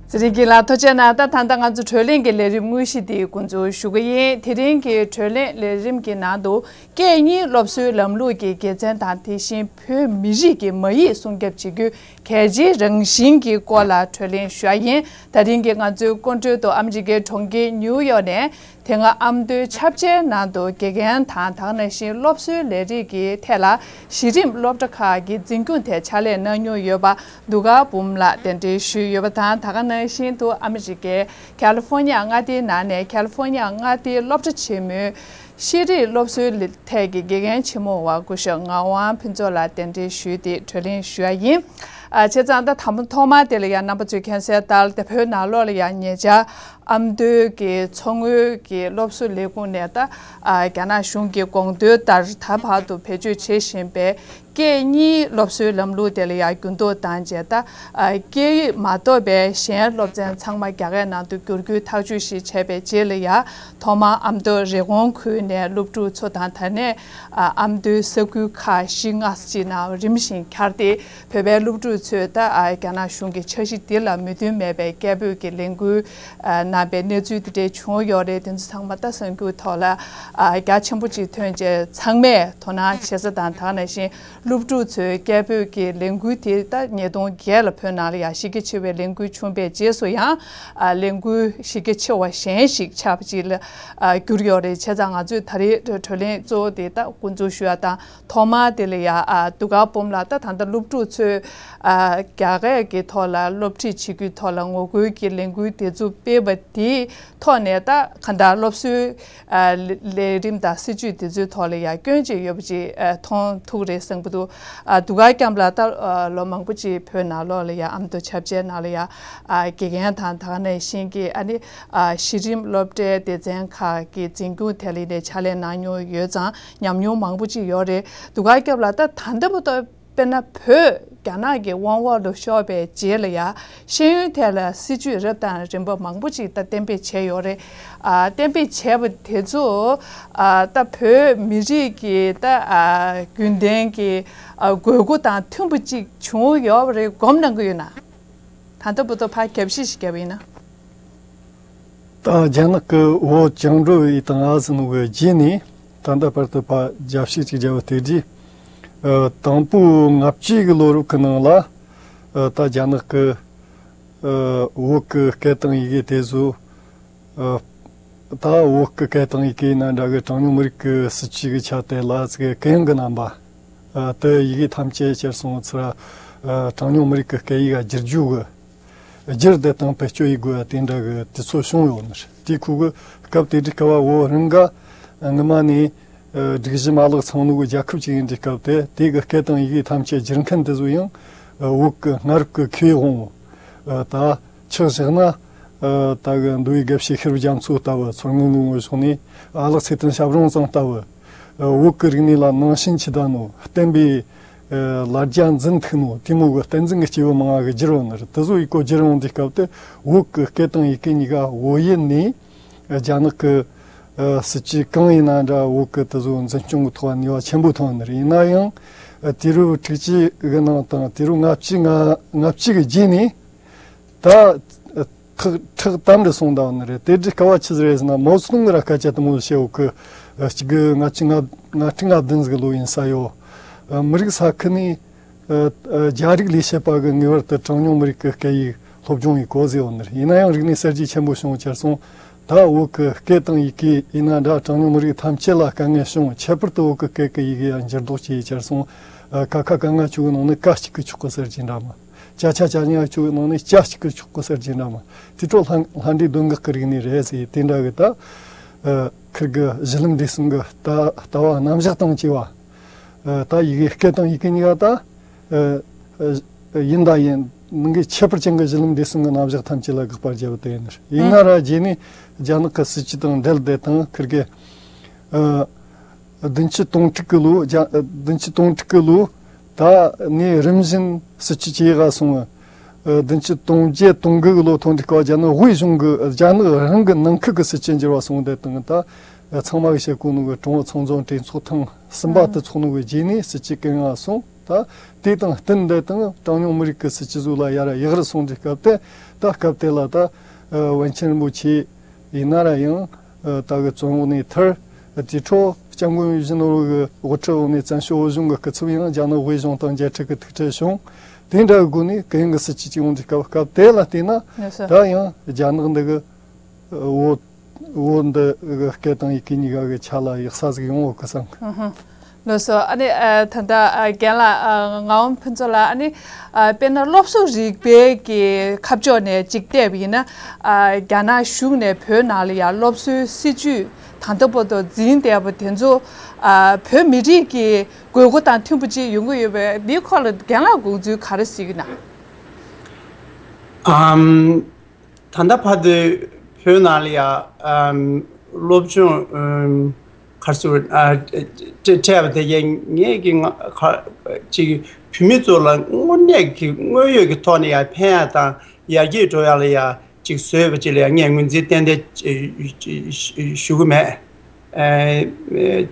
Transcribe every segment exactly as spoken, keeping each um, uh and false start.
ཚེ་རིང་སྐྱིད་ལགས་ཐུགས་རྗེ་གནང་། ད་ད་ལྟ་ང་ཚོ་གྲོས་གླེང་གི་ལས་རིམ་དངོས་གཞི་འདི་འགོ་འཛུགས་ཞུ་གི་ཡིན། དེ་རིང་གི་གྲོས་གླེང་ལས་རིམ་གྱི་ནང་དུ་སྐད་གཉིས་སློབ་གསོའི་ལམ་ལུགས་ཀྱི་དགེ་མཚན་དང་། དེ་བཞིན་བོད་མི་རིགས་ཀྱི་མ་ཡིག་སྲུང་སྐྱོབ་བྱེད་རྒྱུའི་གལ་ཆེའི་རང་བཞིན་གྱི་སྐོར་ལ་གྲོས་གླེང་ཞུ་ཡ་ཡིན། ད་རིང་གི་ང་ཚོའི་སྐུ་མགྲོན་དུ་ཨ་མི་རི་ཀའི་གྲོང་ཁྱེར་ནིའུ་ཡོག་ནས་དེ་སྔ་ཨ་མདོའི་ཆབ་ཆའི་ནང་དུ་དགེ་རྒན་དང་། ད་ག་ནང་བཞིན་སློབ་གསོའི་ལས་རིགས་ཀྱི་ཐད་ལ་གཞི་རིམ་སློབ་གྲྭ་ཁག་གི་འཛིན་སྐྱོང་ཐད་ཕྱག་ལས་གནང་མྱོང་ཡོད་པ་དུག་དཀར་འབུམ་ལགས་གདན་འདྲེན་ཞུས་ཡོད་པ་དང་། ད་ག་ནང་བཞིན་དུ་ཨ་མི་རི་ཀའི་ཁ་ལི་ཧྥོ་ནི་ཡ་མངའ་སྡེའི་ནང་ནས་ཁ་ལི་ཧྥོ་ནི་ཡ་མངའ་སྡེའི་སློབ་གྲྭ་ཆེན་མོའི་ཤེས་རིག་སློབ་གསོའི་ཐད་ཀྱི་དགེ་རྒན་ཆེན་མོ་བ་སྐུ་ཞབས་ངག་དབང་ཕུན་ཚོགས་ལགས་གདན་འདྲེན་ཞུས་ཏེ་གྲོས་གླེང་ཞུ་ཡ་ཡིན། ཨ། བྱས་ཙང་ད་དང་པོ་ཐོག་མར་དེ་ལ་ཡང་རྣམ་པ་ཚོས་མཁྱེན་གསལ་ལྟར་ད་བོད་ནང་ལོགས་ལ་ཡང་ཉེ་ཆར་ཨ་མདོའི་གི་མཚོ་སྔོན་གྱི་སློབ་གསོ་ལས་ཁུངས་ནས་ད། ཨ། རྒྱ་ནག་གཞུང་གི་དགོངས་དོན་ལྟར་ད་བར་དུ་བེད་སྤྱོད་བྱེད་བཞིན་པའི་སྐད་གཉིས་སློབ་གསོའི་ལམ་ལུགས་དེ་ལ་ཡང་འགྱུར་ལྡོག་བཏང་རྗེས། ད། ཨ། སྐད་ཡིག་མ་གཏོགས་པའི་གཞན་སློབ་ཚན་ཚང་མ་རྒྱ་སྐད་ནང་དུ་བསྒྱུར་རྒྱུའི་ཐག་གཅོད་ཞིག་བྱས་པའི་རྗེས་ལ་ཡང་། ཐོག་མར་ཨ་མདོ་རི་ཀོན་ཁུལ་ནས་སློབ་ཕྲུག་ཚོ་དང་། ད་ནས། ཨ། ཨ་མདོའི་ས་ཁུལ་ཁག་བཞི་ལྔ་ཅིག་ནང་རིམ་བཞིན་འཁྱར་ཏེ། བོད་པའི་སློབ་ཕྲུག་ཚོས་ད། ཨ། རྒྱ་ནག་གཞུང་གི་འཆར་གཞི་འདི་ལ་མོས་མཐུན་མེད་པའི་སྐད་འབོད་ཀྱི་ལས་འགུལ། ཨ། གནང་པའི་གནས་ཚུལ་དེ་འདྲ་བྱུང་ཡོད་རེད། དེ་ཚོ་ཚང་མ་ད་གསར་འགྱུར་ཐོག་ལ། ཨ། རྒྱ་ཆེན་པོ་ཅིག་ཐོན་རྗེས་ཚང་མས་དོ་སྣང་བྱེད་ས་དང་། ད་ག་ནང་བཞིན་སློབ་ཕྲུག་ཚོའི་སྐད་འབོད་ཀྱི་ལས་འགུལ་དེ་ད་ཉིས་སྟོང་བརྒྱད་ལ་བོད་ནང་ལ་ཡང་གཞི་རྒྱ་ཆེ་བའི་ལས་འགུལ་བྱུང་པའི་རྗེས་སུ་ཡང་། ཨ། ལས་འགུལ་གཞི་རྒྱ་ཆེ་བ་གཞན་ཞིག་ཆགས་པ་ཅིག་ལ། ཨ། གྱུར་ཡོད་རེད། བྱས་ཙང་ང་ཚོས་ད་རེས་གྲོས་གླེང་གཙོ་བོ་དེ་ད་འགོ་འཛུགས་ཞུ་ཡ་དང་། ཐོག་མར་དེ་ལ་ཡ། ཨ། དུག་དཀར་འབུམ་ལགས། ད་ད་ལྟ་སློབ་ཕྲུག་ཚོས། ཨ། རྒྱ་སྐད་ཀྱི་ཐོག་ལ་སློབ་ཁྲིད་བྱེད་རྒྱུའི་ཐོག་ལ་ངོ་རྒོལ་གྱི་ལས་འགུལ་དེ་ཚོ་སྤེལ་བ་དེའི་ཐོག་ནས། ད་གང་ལྟར་སློབ་གསོའི། ཨ། ལས་རིམ་དང་སྲིད་ཇུས་དེ་ཚོའི་ཐོག་ལ་ཡ་སྐྱོན་ཅིག་ཡོད་པ་ཅིག་ཨ། མཐོང་ཐུབ་རེད་བསམ་གྱི་འདུག་ཨ། དུག་དཀར་སྐྱབས་ལགས། ད། ཨ། ལོ་མང་པོ་ཅིག་བོད་ནང་ལོགས་ལ་ཡ། ཨ་མདོ་ཆབ་ཆའི་ནང་ལ་ཡ། ཨ། དགེ་རྒན་དང་། ད་ག་ནང་བཞིན་གྱི། ཨ་ནི། ཨ། གཞི་རིམ་སློབ་གྲྭའི་སྡེ་ཚན་ཁག་གི་འཛིན་སྐྱོང་ཐད་ལ་ནས་ཕྱག་ལས་གནང་མྱོང་ཡོད་ཙང་། ཉམས་མྱོང་མང་པོ་ཅིག་ཡོད་རེད། དུག་དཀར་སྐྱབས་ལགས། ད་ད་ལྟ་བར་དུ་དཔེར་ན་བོད་རྒྱ་ནག་གི་དབང་འོག་ལ་ཤོར་བའི་རྗེས་ལ་ཡ། ཤེས་ཡོན་ཐད་ལ་སྲིད་ཇུས་རབ་དང་རིམ་པ་མང་པོ་ཅིག་ད་གཏན་འབེབས་བྱས་ཡོད་རེད། ཨ། གཏན་འབེབས་བྱས་པ་དེ་ཚོ། ཨ། ད་བོད་མི་རིགས་ཀྱི་ད། ཨ། རྒྱུན་ལྡན་གྱི། ཨ། དགོས་མཁོ་དང་མཐུན་པ་ཅིག་བྱུང་ཡོད་པ་རེད་སྒོམ་གནང་གི་ཡོད་ན། ད་ལྟ་བར་དུ་ཕར་རྒྱབ་བཤད་ཞིག་བརྒྱབ་པ་ཡིན་ན། ད་རྒྱ་ནག་གི་བོད་བཅིངས་འགྲོལ་ཡས་བཏང་ཨ་ཟེར་ནོ་གི་རྗེས་ནས། ད་ལྟ་བར་དུ་ཕར་རྒྱབ་བཤད་ཅིག་བརྒྱབ་པ་དེ་རྗེས། ཨ། དང་པོ་ལྔ་བཅུ་གི་ལོ་རབས་ཀྱི་ནང་ལ། ཨ། ད་རྒྱ་ནག་གི། ཨ། བོད་ཀྱི་སྐད་དང་ཡི་གེ་དེ་ཚོ། ཨ། ད་བོད་ཀྱི་སྐད་དང་ཡི་གེ་ཡིན་ན་འདྲ་གི། གྲངས་ཉུང་མི་རིགས་ཀྱི་སྲིད་ཇུས་ཀྱི་ཆ་དེ་ལ་ཟེར་གི་གུ་ཡངས་གི་རྣམ་པ། ཨ། དེ་ཡི་གེ་ཐམས་ཅད་ཁྱེར་སོང་ཚུར། ཨ། གྲངས་ཉུང་མི་རིགས་ཀྱི་སྐད་ཡིག་ག་བསྒྱུར་རྒྱུ་གི། བསྒྱུར་ཏེ་དང་བེད་སྤྱོད་ཡེད་དགོས་པ་དེ་འདྲ་གི་དུས་ཚོད་བྱུང་ཡོད་ནི་རེད། དེ་ཁུལ་གི་སྐབས་དེ་དུས་སྐབས་བ་བོད་རང་ག་སྔ་མ་ནས། ཨ། སྒྲིག་གཞི་མ་ལག་ཚང་ནོ་གི་རྒྱལ་ཁབ་ཅིག་ཡིན་དུས་སྐབས་དེ། དེ་གི་སྐད་དང་ཡི་གེ་ཐམས་ཅད་བསྒྱུར་མཁན་དེ་ཚོ་ཡང་། ཨ། བོད་ཀྱི་སྔ་རབས་ཀྱི་མཁས་དབང་བོ། ཨ། ད་ཆ་བཞག་ན། ཨ། ད་གི་མདོ་དབུས་དགེ་བཤེས་ཤེས་རབ་རྒྱ་མཚོ་ལྟ་བུ། མཚོ་སྔོན་གི་ངོས་ཕྱོགས་ནས་ཨ་ལགས་ཚེ་བརྟན་ཞབས་དྲུང་ཚང་ལྟ་བུ། ཨ། བོད་ཀྱི་རིག་གནས་ལ་ནང་བྱན་ཆེ་ད་ནོ། བསྟན་པའི། ཨ། ལ་རྒྱ་འཛིན་ཐུབ་ནོ། དེ་མོ་གི་བསྟན་འཛིན་གྱི་སྐྱེས་བུ་མང་ང་གིས་བསྒྱུར་ཡོད་ནི་རེད། དེ་ཚོ་ཡི་གོ་བསྒྱུར་ཡོང་དུས་སྐབས་དེ། བོད་ཀྱི་སྐད་དང་ཡི་གེ་གཉིས་ཀ་བོད་ཡུལ་ནས། ཨ། རྒྱ་ནག་གི། ཨ། སྲིད་ཇུས་གང་ཡིན་ན་འདྲ། བོད་ཀྱི་དེ་ཚོ་འཛིན་སྐྱོང་གི་ཐོག་ནུས་པ་ཆེན་པོ་ཐོན་ནི་རེད། ཡིན་ན་ཡང་། ཨ། དུས་རབས་དྲུག་ཅུ་གི་ནང་དང་། དུས་རབས་ལྔ་བཅུ་ང་། ལྔ་བཅུ་གི་རྗེས་ནས། ད་ཁྲག་ཁྲག་དམ་དུ་སོང་བཏང་ནི་རེད། དེ་དུས་སྐབས་བ་ཆི་ཟིག་རེད་ཟེར་ན། མའོ་ཙེ་ཏུང་གི་ར་སྐད་ཆ་དེ་མོ་བཤད་ཡོད་གི། ཨ། གཅིག་དགུ་ལྔ་བཅུ་ང་། ལྔ་ཁྲི་ལྔ་བདུན་ཟིག་ལོ་ཡིན་ས་ཡོད། ཨ། མི་རིགས་ས་ཁུལ་ནས། ཨ། ཨ། རྒྱ་རིགས་ལས་བྱེད་པ་གིས་ངེས་པར་དུ་གྲངས་ཉུང་མི་རིགས་ཀྱི་སྐད་ཡིག་སློབ་སྦྱོང་ཡེད་དགོས་ཟེར་ཡོད་ནི་རེད། ཡིན་ན་ཡང་རིག་གནས་གསར་བརྗེ་ཆེན་པོ་བྱུང་ཁྱེར་སོང་། ད་བོད་ཀྱི་སྐད་དང་ཡི་གེ་ཡིན་ན་འདྲ། གྲངས་ཉུང་མི་རིགས་ཐམས་ཅད་ལ་དཀའ་ངལ་བྱུང་། ཁྱད་པར་དུ་བོད་ཀྱི་སྐད་ཀྱི་ཡི་གེ་ཡང་འགྱུར་ལྡོག་བྱས་ཁྱེར་སོང་། ཨ། ཀ་ཁ་ག་ང་ཆོ་གི་ནང་ནས་ཀ་གཅིག་གི་ཆོག་གི་ཟེར་གྱི་འདྲ་མོ། ཅ་ཆ་ཅ་ཉ་ཆོ་གི་ནང་ནས་ཅ་གཅིག་གི་ཆོག་གི་ཟེར་གྱི་འདྲ་མོ། དེ་འཕྲོ་ལྷ་ལྷ་འདྲེ་གདོན་བགེགས་ཀྱི་རིག་གནས་རེད་ཟེར། དེ་འདྲ་གི་ད། ཨ། ཁིར་གི་གཞི་ལམ་འབྲས་གསུམ་གི་ད་ལྟ་བ་རྣམ་གཞག་དང་བཅས་པ། ཨ། ད་ཡི་གེ། སྐད་དང་ཡི་གེ་གཉིས་ཀ་ད། ཨ། ཨ། ཡིན་ད་ཡིན་ནང་གི་ཁྱད་པར་ཅན་གི་གཞི་ལམ་འབྲས་གསུམ་གི་རྣམ་གཞག་ཐམས་ཅད་ལ་དགག་པ་བརྒྱབ་པ་དེ་ཡིན་ནི་རེད། ཡིན་ན་ར་རྗེས་ནས་རྒྱ་ནག་གི་སྲིད་ཇུས་དང་འབྲེལ་ཏེ་དང་། ཁིར་གི། ཨ། བདུན་ཅུ་དོན་དྲུག་གི་ལོ། རྒྱ། བདུན་ཅུ་དོན་དྲུག་གི་ལོ། ད་ནས་རིམ་བཞིན་སྲིད་ཇུས་ཇེ་ཡག་སོང་། ཨ། བདུན་ཅུ་དོན་བརྒྱད་དོན་དགུ་གི་ལོ་ཐོན་དུས་སྐབས་རྒྱ་ནག་དབུས་གཞུང་གི། རྒྱ་ནག་རང་གི་ནང་ཁུལ་གྱི་སྲིད་ཇུས་འགྱུར་བ་སོང་དེ་དང་། ད་ཚང་མ་གིས་བཤད་གོ་ནོ་གི་ཀྲུང་ཨུ་ཚང་འཛོམས་གྲོས་ཚོགས་ཐེངས་གསུམ་པ་དེ་ཚོགས་ནོ་གི་རྗེས་ནས་སྲིད་ཇུས་གང་ཡག་སོང་། ད་དེ་དང་བསྟུན་འདི་དང་གྲངས་ཉུང་མི་རིགས་ཀྱི་སྲིད་སྤྱི་ཚོ་ལ་ཡར་ཡག་རུ་སོང་དུས་སྐབས་དེ། ད་སྐབས་དེ་ལ་ད་ཨ་པཎ་ཆེན་རིན་པོ་ཆེ་ཡིན་ན་ར་ཡང་ཨ་ད་གི་བཙོན་འོག་ནས་ཐར། དེ་འཕྲོ་སྐྱབས་མགོན་ཡིད་བཞིན་ནོར་བུ་གི་དབུ་ཁྲིད་འོག་ནས་བཙན་བྱོལ་བོད་གཞུང་གི་སྐུ་ཚབ་ཡང་རྒྱ་ནག་དབུས་གཞུང་དང་མཇལ་འཕྲད་ཀྱི་ཐུག་འཕྲད་བྱུང་། དེ་འདྲ་གི་སྒོ་ནས་གུ་ཡངས་ཀྱི་སྲིད་བྱུས་ཅིག་ཡོང་དུས་སྐབས། སྐབས་དེ་ལ་བལྟས་ན། ལགས་སོ། ད་ཡང་རྒྱ་ནག་འདི་གི་བོད་བོད་འདི་གི་སྐད་དང་ཡི་གེ་གཉིས་ཀ་གི་ཆ་ལ་ཡག་ས་ཟིག་ཡོང་འོག་གི་བསམ་གི། ཨུ་ཧུ། ལགས་སོ། ཨ་ནི་ཨ་ད་ལྟ་ཨ་རྒན་ལགས། ཨ་ངག་དབང་ཕུན་ཚོགས་ལགས། ཨ་ནི་ཨ་དཔེར་ན་སློབ་གསོ་རིག་པའི་གི་ཁ་ཕྱོགས་ནས་ཅིག་བལྟས་པ་ཡིན་ན། ཨ་རྒྱ་ནག་གཞུང་ནས་བོད་ནང་ལ་ཡང་སློབ་གསོའི་སྲིད་བྱུས་ད་ལྟ་བར་དུ་འཛིན་བསྡད་པ་དེ་ཚོ་ཨ་བོད་མི་རིགས་ཀྱི་དགོས་མཁོ་དང་མཐུན་པ་ཅིག་ཡོང་གི་ཡོད་པས། འདིའི་སྐོར་ལ་རྒན་ལགས་དགོངས་ཚུལ་ག་རེ་གཟིགས་ན། ཨམ། ད་ལྟ་བར་དུ་བོད་ནང་ལ་ཡ་ཨམ་སློབ་སྦྱོང་ཨམ་ག་རེ་ཟེར་ཨ་སྤྲད་སྤྲད་པ་དེ་གས་ངས་ཀྱི་ང་ག་ཅིག་བོད་མི་ཚོ་ལ་དངོས་གནས་ཀྱི་དངོས་ཡོད་ཀྱི་ཐོག་ནས་ཡ་ཕན་ཡ་དང་ཡར་རྒྱས་འགྲོ་ཡ་ལ་ཡ་ཅིག་བཟོས་པ་ཅིག་ལ་ཡ་ངས་ངོས་འཛིན་ཏན་ཏན་ཞུ་གི་མེད། ཨེ་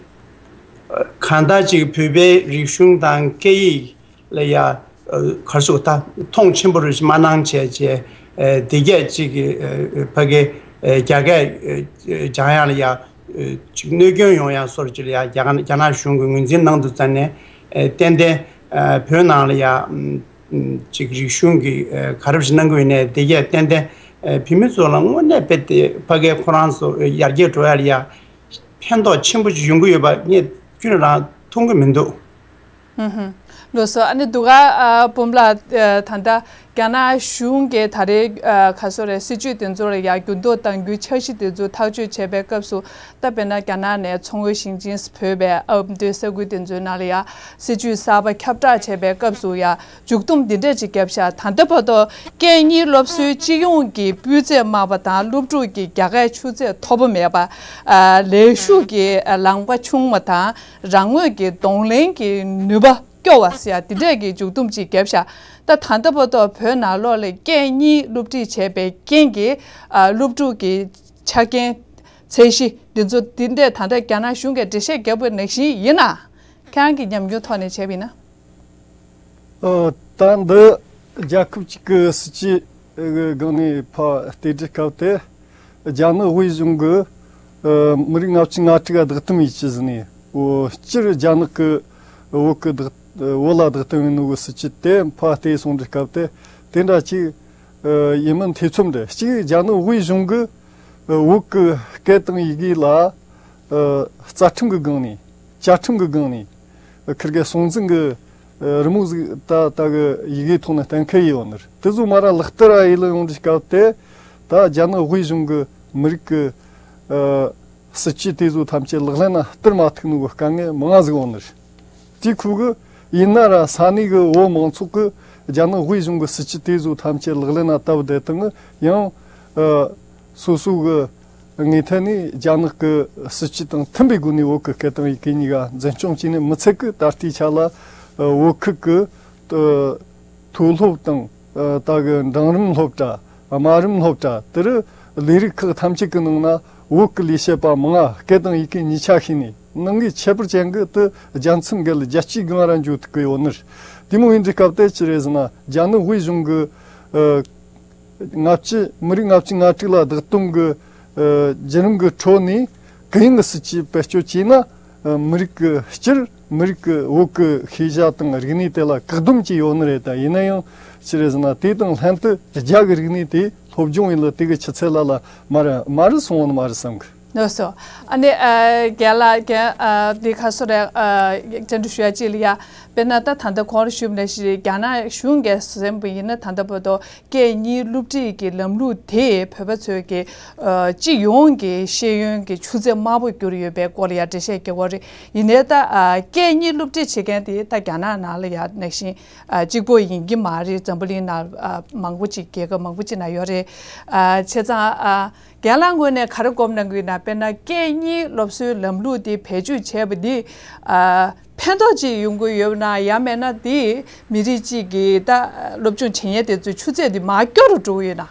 གང་ལྟར་ཅིག་བོད་པའི་རིག་གཞུང་དང་སྐད་ཡིག་ལ་ཡ་ཨ་ག་རེ་ཟེར་ད་མཐོང་ཆེན་པོ་རེ་ཞིག་མ་གནང་བྱས་བྱས། ཨ་དེ་གས་ཅིག་གི་ཨ་ཕ་གི་ཨ་རྒྱ་སྐད་ཨ་སྦྱང་ཡག་ལ་ཡ་ཨ་ཅིག་གནོད་སྐྱོན་ཡོང་ཡག་སོར་ཅིག་ལ་ཡ་རྒྱ་གར་རྒྱ་ནག་གཞུང་གིས་ངོས་འཛིན་གནང་དུས་ཙམ་ནས། ཨ་ཏན་ཏན་ཨ་བོད་ནང་ལ་ཡ་ཨམ་ཅིག་རིག་གཞུང་གི་ཨ་ག་རེ་ཞིག་གནང་གི་ཡོད་ནས། དེ་གས་ཏན་ཏན་ཨ་བོད་མི་ཚོ་ལ་དངོས་གནས་དཔེ་དེ་ཕ་གི་ཁོ་རང་ཚོ་ཡར་རྒྱས་འགྲོ་ཡག་ལ་ཡ་ཕན་ཐོགས་ཆེན་པོ་ཞིག་ཡོང་གི་ཡོད་པ་ངས་ཁྱོན་རང་མཐོང་གི་མི་འདུག། ཨུ་ཧུ། ལགས་སོ། ཨ་ནི་འདུག་ག་ཨ་སྤོམ་ལགས། ཨ་ད་ལྟ་རྒྱ་ནག་གཞུང་གིས་ད་རེས་ཨ་ག་རེ་ཟེར་རེད། སྲིད་བྱུས་དེ་ཚོ་ལ་ཡ་འགྱུར་ལྡོག་གཏང་རྒྱུའི་འཆར་གཞི་དེ་ཚོ་ཐག་གཅོད་བྱེད་པའི་སྐབས་སུ། ད་དཔེར་ན་རྒྱ་ནག་ནས་མཚོ་སྔོན་ཞིང་ཆེན་བོད་པའི་ཨ་མདོའི་ས་ཁུལ་དེ་ཚོའི་ནང་ལ་ཡ་སྲིད་བྱུས་གསར་པ་ཁྱབ་བསྒྲགས་བྱེད་པའི་སྐབས་སུ་ཡ་མཇུག་སྡོམ་འདི་འདྲ་ཅིག་བརྒྱབ་ཤག། ད་ལྟ་བར་དུ་སྐད་གཉིས་སློབ་གསོའི་སྤྱི་ཡོངས་ཀྱི་སྤུས་ཚད་དམའ་བ་དང་སློབ་ཕྲུག་གི་རྒྱ་སྐད་ཆུ་ཚད་མཐོ་པོ་མེད་པ། ཨ་ལས་ཞུགས་ཀྱི་ཨ་ལངས་པ་ཆུང་བ་དང་། རང་ངོས་ཀྱི་གདོང་ལེན་གྱི་ནུས་པ་སྐྱོ་བ་ཟེར་ཡ་འདི་འདྲས་ཀྱི་མཇུག་སྡོམ་ཅིག་བརྒྱབ་ཤག། ད་ད་ལྟ་བར་དུ་བོད་ནང་ལོགས་ལ་སྐད་གཉིས་སློབ་ཁྲིད་བྱས་པའི་རྐྱེན་གྱིས་ཨ་སློབ་ཕྲུག་གི་ཆ་རྐྱེན་ཚད་གཞི་འདི་ཚོ་འདི་འདྲས་ད་ལྟ་རྒྱ་ནག་གཞུང་གིས་འགྲེལ་བཤད་བརྒྱབ་པ་ནང་བཞིན་ཡིན་ན། ཁྱེད་རང་གི་ཉམས་མྱོང་ཐོག་ནས་བྱས་པ་ཡིན་ན། ཨ་ད་འདི་རྒྱལ་ཁབ་ཅིག་གི་སྲིད་ཇུས་ཀྱི་སྒང་ནས་ཕར་བལྟས་དུས་སྐབས་དེ། རྒྱ་ནག་དབུས་གཞུང་གི་ཨ་མི་རིགས་ལྔ་བཅུ་ང་དྲུག་ག་བདག་དོན་ཡེད་ཀྱི་ཟིན་ནས། འོ་སྤྱིར་རྒྱ་ནག་གི་བོད་ཀྱི་བདག་བོད་ལ་བདག་དོན་ཡིན་ནོ་གི་སྲིད་ཇུས་དེ་ཕར་བལྟས་སོང་དུས་སྐབས་དེ། དེ་འདྲ་ཅིག་ཨ་ཡིན་མིན་ཐེ་ཚོམ་རེད། གཅིག་རྒྱ་ནག་དབུས་གཞུང་གི་ཨ་བོད་ཀྱི་སྐད་དང་ཡི་གེ་ལ་ཨ་རྩ་ཁྲིམས་ཀྱི་སྒང་ནས། བཅའ་ཁྲིམས་ཀྱི་སྒང་ནས། ཁིར་གེ་སྲུང་འཛིན་གྱི་རི་མོ་ཟིག་ད་ལྟ་གི་ཡི་གེའི་ཐོག་ནས་གཏན་འཁེལ་ཡོད་ནི་རེད། དེ་ཚོ་མར་ར་ལག་བསྟར་ར་ཡེད་ལ་ཡོང་དུས་སྐབས་དེ། ད་རྒྱ་ནག་དབུས་གཞུང་གི་མི་རིགས་ཀྱི་ཨ་སྲིད་ཇུས་དེ་ཚོ་ཐམས་ཅད་ལག་ལེན་ན་བསྟར་མ་ཐུབ་ནོ་གི་དཀའ་ངལ་མང་ང་ཟིག་ཡོད་ནི་རེད། དེ་ཁུལ་གི་ཡིན་ན་ར་ས་གནས་གི་བོད་མང་ཚོགས་ཀྱིས་རྒྱ་ནག་དབུས་གཞུང་གི་སྲིད་ཇུས་དེ་ཚོ་ཐམས་ཅད་ལག་ལེན་ན་བསྟར་བསྡད་སྟངས་ཡང་ཨ་སོ་སོ་གི་ངོས་ཐད་ནས་རྒྱ་ནག་གི་སྲིད་ཇུས་དང་མཐུན་པའི་སྒོ་ནས་བོད་ཀྱི་སྐད་དང་ཡི་གེ་གཉིས་ཀ་འཛིན་སྐྱོང་བྱས་ནས་མི་ཚད་ཀི་ད་ལྟའི་ཆ་ལ་བོད་ཁུལ་གྱི་མཐོ་སློབ་དང་ད་གི་འབྲིང་རིམ་སློབ་གྲྭ། དམའ་རིམ་སློབ་གྲྭ། དེར་ལས་རིགས་ཁག་ཐམས་ཅད་ཀྱི་ནང་ན་བོད་ཀྱི་ལས་བྱེད་པ་མང་ང་སྐད་དང་ཡི་གེ་གཉིས་ཆ་ཤེས་ནས། ནང་གི་ཁྱད་པར་ཅན་གྱི་དེ་རྒྱལ་མཚམས་བརྒལ་རྒྱལ་སྤྱིའི་སྒང་ར་འགྱོ་ཐུབ་ཀྱི་ཡོད་ནི་རེད། དེ་མོ་ཡིན་དུས་སྐབས་དེ་ཅི་རེད་ཟེར་ན། རྒྱ་ནག་དབུས་གཞུང་གི་ཨ་ལྔ་བཅུ། མི་རིགས་ལྔ་བཅུ་ང་དྲུག་ལ་བདག་དོན་གྱི་ཨ་བརྒྱུད་རིམ་གྱི་ཁྲོད་ནས་གུ་ཡངས་ཀྱི་སྲིད་ཇུས་བེད་སྤྱོད་བྱས་ན། ཨ་མི་རིགས་ཀྱི་སྤྱིར་མི་རིགས་ཀྱི་བོད་ཀྱི་ཤེས་བྱ་དང་རིག་གནས་དེ་ལ་བཀག་སྡོམ་བྱས་ཡོད་ནི་རེད། ད་ཡིན་ན་ཡང་ཅི་རེད་ཟེར་ན། དེ་དང་ལྷན་དུ་རྒྱ་གི་རིག་གནས་དེ་སློབ་སྦྱོང་ཡིན་ལ་དེ་གི་ཆུ་ཚད་ལ་ལ་མར་མར་སོང་བ་ནི་མ་རེད་བསམ་གི། ལགས་སོ། ཨ་ནི་ཨ་རྒན་ལགས། རྒན་ཨ་འདི་ག་རེ་ཟེར་རེད། ཨ་བཅར་འདྲི་ཞུ་ཡ་གཅིག་ལ་ཡ། དཔེར་ན་ད་ད་ལྟ་གོང་ལ་ཞུས་པ་ནང་བཞིན་རྒྱ་ནག་གཞུང་གིས་ཟེར་བ་ཡིན་ན། ད་ལྟ་བར་དུ་སྐད་གཉིས་སློབ་ཁྲིད་ཀྱི་ལམ་ལུགས་དེ་བོད་པ་ཚོའི་གི་ཨ་སྤྱི་ཡོངས་ཀྱི་ཤེས་ཡོན་གྱི་ཆུ་ཚད་དམའ་པོ་གྱུར་ཡོད་པའི་སྐོར་ལ་ཡ་འགྲེལ་བཤད་རྒྱག་གི་ཡོད་རེད། ཡིན་ནའི་ད་ཨ་སྐད་གཉིས་སློབ་ཁྲིད་བྱེད་མཁན་དེ་ད་རྒྱ་ནག་ནང་ལ་ཡ་ནང་བཞིན་ཨ་གཅིག་པོ་ཡིན་གྱི་མ་རེད། འཛམ་བུ་གླིང་ནང་ཨ་མང་པོ་ཅིག་རྒྱལ་ཁབ་མང་པོ་ཅིག་ནང་ཡོད་རེད། ཨ་བྱས་ཙང་ཨ་རྒན་ལགས་ངོས་ནས་ག་རེ་སྒོམ་གནང་གི་ཡོད་ན། དཔེར་ན་སྐད་གཉིས་སློབ་གསོའི་ལམ་ལུགས་འདི་བེད་སྤྱོད་བྱས་པ་འདི་ཨ་ཕན་ཐོགས་ཅིག་ཡོང་གི་ཡོད་ན། ཡང་མིན་ན་འདི་མི་རིགས་གཅིག་གི་ད་སློབ་སྦྱོང་བྱེད་མཁན་དེ་ཚོའི་ཆུ་ཚད་འདི་མར་སྐྱོ་རུ་འགྲོ་གི་ཡོད་ན།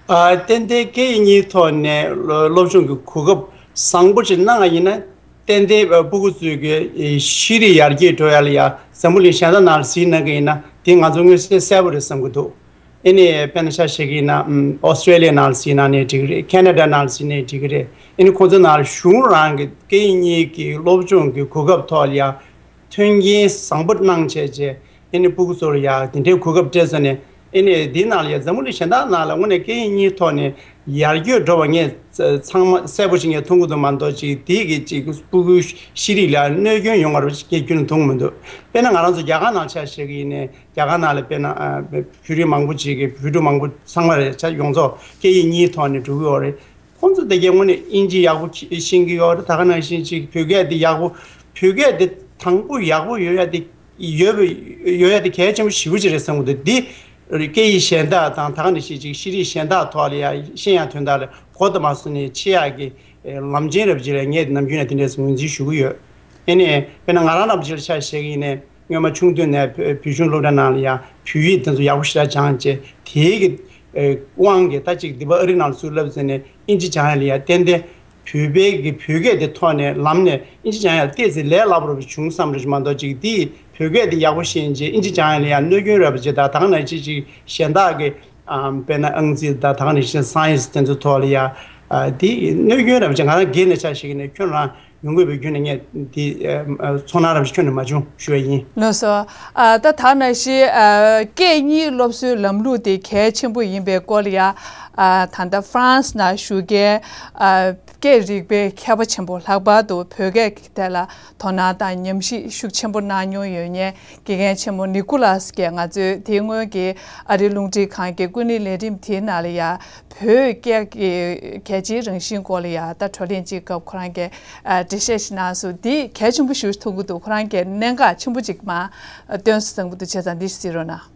ཨ་ཏན་ཏན་སྐད་གཉིས་ཐོག་ནས་སློབ་སྦྱོང་གི་གོ་སྐབས་བཟང་པོ་ཅིག་གནང་བ་ཡིན་ན། ཏན་ཏན་སྤུ་གུ་ཚོའི་གི་ཤེས་རིག་ཡར་རྒྱས་འགྲོ་ཡ་ལ་ཡ་འཛམ་བུ་གླིང་གཞན་དག་ནང་ལ་གཟིགས་གནང་གི་ཡིན་ན་དེ་ང་ཚོ་མངོན་གསལ་གསལ་པོ་རེད་བསམ་གི་འདུག་ཨེ་ནི་དཔེར་ན་ཆ་བཞག་གི་ཡིན་ན་ཨོ་སི་ཀྲེ་ལི་ཡ་ནང་ལ་གཟིགས་གནང་ནའི་འགྲིག་གི་རེད། ཁེ་ན་ཌ་ནང་ལ་གཟིགས་ནའི་འགྲིག་གི་རེད། ཨེ་ནི་ཁོང་ཚོ་ནང་ལ་གཞུང་རང་གི་སྐད་ཡིག་གཉིས་ཀྱི་སློབ་སྦྱོང་གི་གོ་སྐབས་ཐོག་ལ་ཡ་མཐུན་རྐྱེན་བཟང་པོ་གནང་བྱས་རྗེས། ཨེ་ནི་སྤུ་གུ་ཚོར་ཡ་དེ་འདྲའི་གོ་སྐབས་སྤྲད་སོང་ནས། ཨེ་ནི་དེའི་ནང་ལ་ཡ་འཛམ་བུ་གླིང་གཞན་དག་ནང་ལ་དངོས་གནས་སྐད་ཡིག་གཉིས་ཐོག་ནས་ཡར་རྒྱས་འགྲོ་བ་ངས་ཚང་མ་གསལ་པོ་ཞིག་ངས་མཐོང་གི་འདུག་མ་གཏོགས་ཅིག་དེའི་གི་ཅིག་སྤུ་གུའི་ཤེས་རིག་ལ་གནོད་སྐྱོན་ཡོང་བ་རེད་ཅེས་ངས་རྒྱུན་ནས་མཐོང་གི་མི་འདུག་དཔེར་ན་ང་རང་ཚོ་རྒྱ་གར་ནང་ཆ་བཞག་གི་ཡིན་ནའི་རྒྱ་གར་ནང་ལ་དཔེར་ན་བོད་རིགས་མང་པོ་ཅིག་གི་བོད་ཕྲུག་མང་པོ་ཚང་མ་རེད་ཆ་ཡོངས་རྫོགས་སྐད་ཡིག་གཉིས་ཐོག་ནས་འགྲོ་གི་ཡོད་རེད། ཁོང་ཚོ་དེ་གའི་དངོས་གནས་དབྱིན་ཇི་ཡག་པོ་ཤེས་ཀྱི་ཡོད་རེད། ད་ག་ནང་བཞིན་ཅིག་བོད་སྐད་དེ་ཡག་པོ་བོད་སྐད་དེ་དང་པོ་ཡག་པོ་ཡོད་ཡ་དེ་ཡོད་པ་ཡོད་ཡ་དེ་གལ་ཆེན་པོ་ཞེ་པོ་ཅིག་རེད་བསམ་གི་འདུག་འདི་སྐད་ཡིག་གཞན་དག་དང་ད་ག་ནང་བཞིན་ཅིག་ཤེས་རིག་གཞན་དག་ཐོག་ལ་ཡ་ཤེས་ཡ་དོན་དག་ལ་གོ་ད་མ་སོང་ནས་ཆེ་ཡག་གི་ལམ་ཆེན་རབ་ཅིག་ལ་ངས་ནམ་རྒྱུན་ནས་དེ་འདྲས་ངོས་འཛིན་ཞུ་གི་ཡོད། ཨེ་ནས་དཔེར་ན་ང་རང་རབ་ཅིག་ལ་ཆ་བཞག་གི་ཡིན་ནས། སྔོན་མ་ཆུང་དུས་ནས་བོད་བོད་གཞུང་སློབ་གྲྭ་ནང་ལ་ཡང་བོད་ཡིག་དེ་ཚོ་ཡག་པོ་ཞེ་དྲག་སྦྱངས་བྱས་དེའི་གི་ཨེ་དབང་གིས་ད་ཅིག་འདི་པ་ཨ་རི་ནང་ལ་ཚུར་སླེབས་ཟིན་ནས་དབྱིན་ཇི་སྦྱང་ཡ་ལ་ཡ་ཏན་ཏན་བོད་པའི་གི་བོད་སྐད་དེ་ཐོག་ནས་ལམ་ནས་དབྱིན་ཇི་སྦྱང་ཡ་ལ་ཏོག་ཙམ་ལས་སླ་པོ་རུ་བྱུང་བསམ་རེ་མ་གཏོགས་ཅིག་འདི་བོད་སྐད་དེ་ཡག་པོ་ཤེས་བྱས་དབྱིན་ཇི་སྦྱང་ཡ་ལ་ཡ་གནོད་སྐྱོན་ར་བ་ཅིག་དང་ད་ག་ནང་བཞིན་ཅིག་གཞན་དག་གི་ཨམ་དཔེར་ན་ཨང་རྩིས་དང་ད་ག་ནང་བཞིན་སའེན་སི་དེ་ཚོ་ཐོག་ལ་ཡ་ཨ་འདི་གནོད་སྐྱོན་ར་བ་ཅིག་ང་རང་སྒེར་ནས་ཆ་བཞག་གི་ནས་ཁྱོད་རང་ཡོང་དགོས་པའི་རྒྱུ་ནི་ངས་འདི་ཚོར་སྣང་རབ་ཞིག་ཁྱོན་ནས་མ་བྱུང་ཞུ་བ་ཡིན། ལགས་སོ། ཨ་ད་ད་ནང་བཞིན་ཨ་སྐད་གཉིས་སློབ་གསོའི་ལམ་ལུགས་དེ་གལ་ཆེན་པོ་ཡིན་པའི་སྐོར་ལ་ཡ་ཨ་ད་ལྟ་ཧྥ་རན་སི་ནང་བཞུགས་མཁན་ཨ་སྐད་རིག་པའི་མཁས་པ་ཆེན་པོ་ལྷག་པར་དུ་བོད་སྐད་ཀྱི་ཐད་ལ་དོ་སྣང་དང་ཉམས་ཞིབ་ཤུགས་ཆེན་པོ་གནང་མྱོང་ཡོད་མཁན་དགེ་རྒན་ཆེན་མོ་ནི་ཀུ་ལཱས་ཀྱིས་ང་ཚོའི་དེ་སྔོན་གྱི་ཨ་རིའི་རླུང་འཕྲིན་ཁང་གི་སྐུ་ཉིད་ལས་རིམ་དེའི་ནང་ལ་ཡ། བོད་སྐད་ཀྱི་གལ་ཆེའི་རང་བཞིན་སྐོར་ལ་ཡང་ད་བགྲོ་གླེང་ཅིག་སྐབས་ཁོ་རང་གིས་ཨ་འགྲེལ་བཤད་ཞིག་གནང་སོང་། འདི་གལ་ཆེན་པོ་ཞིག་མཐོང་གི་འདུག་ཁོ་རང་གིས་གནད་འགག་ཆེན་པོ་ཅིག་མར་སྟོན་སོང་བསམ་གྱི་འདུག་བྱས་ཙང་འདི་གཟིགས་རོགས་གནང་